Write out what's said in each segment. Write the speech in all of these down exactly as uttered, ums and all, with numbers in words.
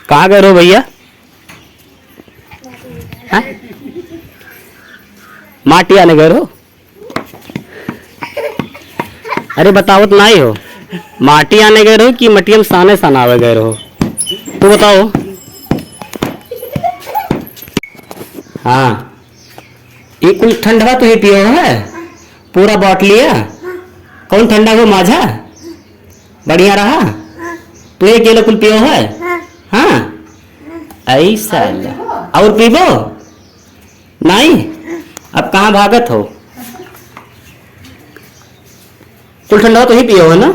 कहाँ गए रहो भइया? हैं? माटी आने गए रहो? अरे बतावत नाहीं हो, माटी आने गए रहो कि मटिया में साने सनावे गए रहो? तू बताओ। हाँ, ये कुल ठंडवा तू ही पियो है? पूरा बॉटलिया? कौन ठंडा हो, माझा? बढ़िया रहा? तू एक किलो कुल पियो है? हाँ। ऐसा। और पीबो? नाहीं? अब कहाँ भागत हो? कुल ठंडा तू ही पियो है ना?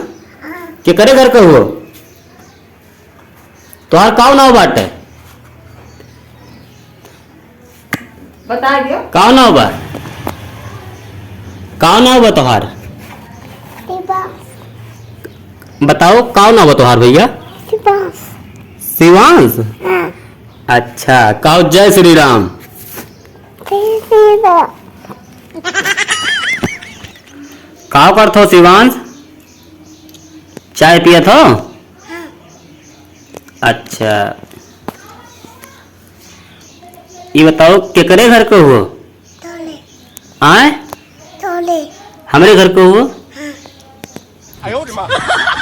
केकरे घर के हुओ? तोहार काव नाव बाटे? बता दियो। काव नाव बा? काव नाव बा तोहार? शिवांश। बताओ, काव नाव बा तोहार भइया? शिवांश। शिवांश? हाँ। अच्छा, काव जय श्री राम। जय श्री राम। काव करत हो शिवांश? चाय पियत हो? हाँ। अच्छा, ये बताओ, केकरे घर के हुओ? तोले। आय? तोले। हमरे घर के हुओ? हाँ।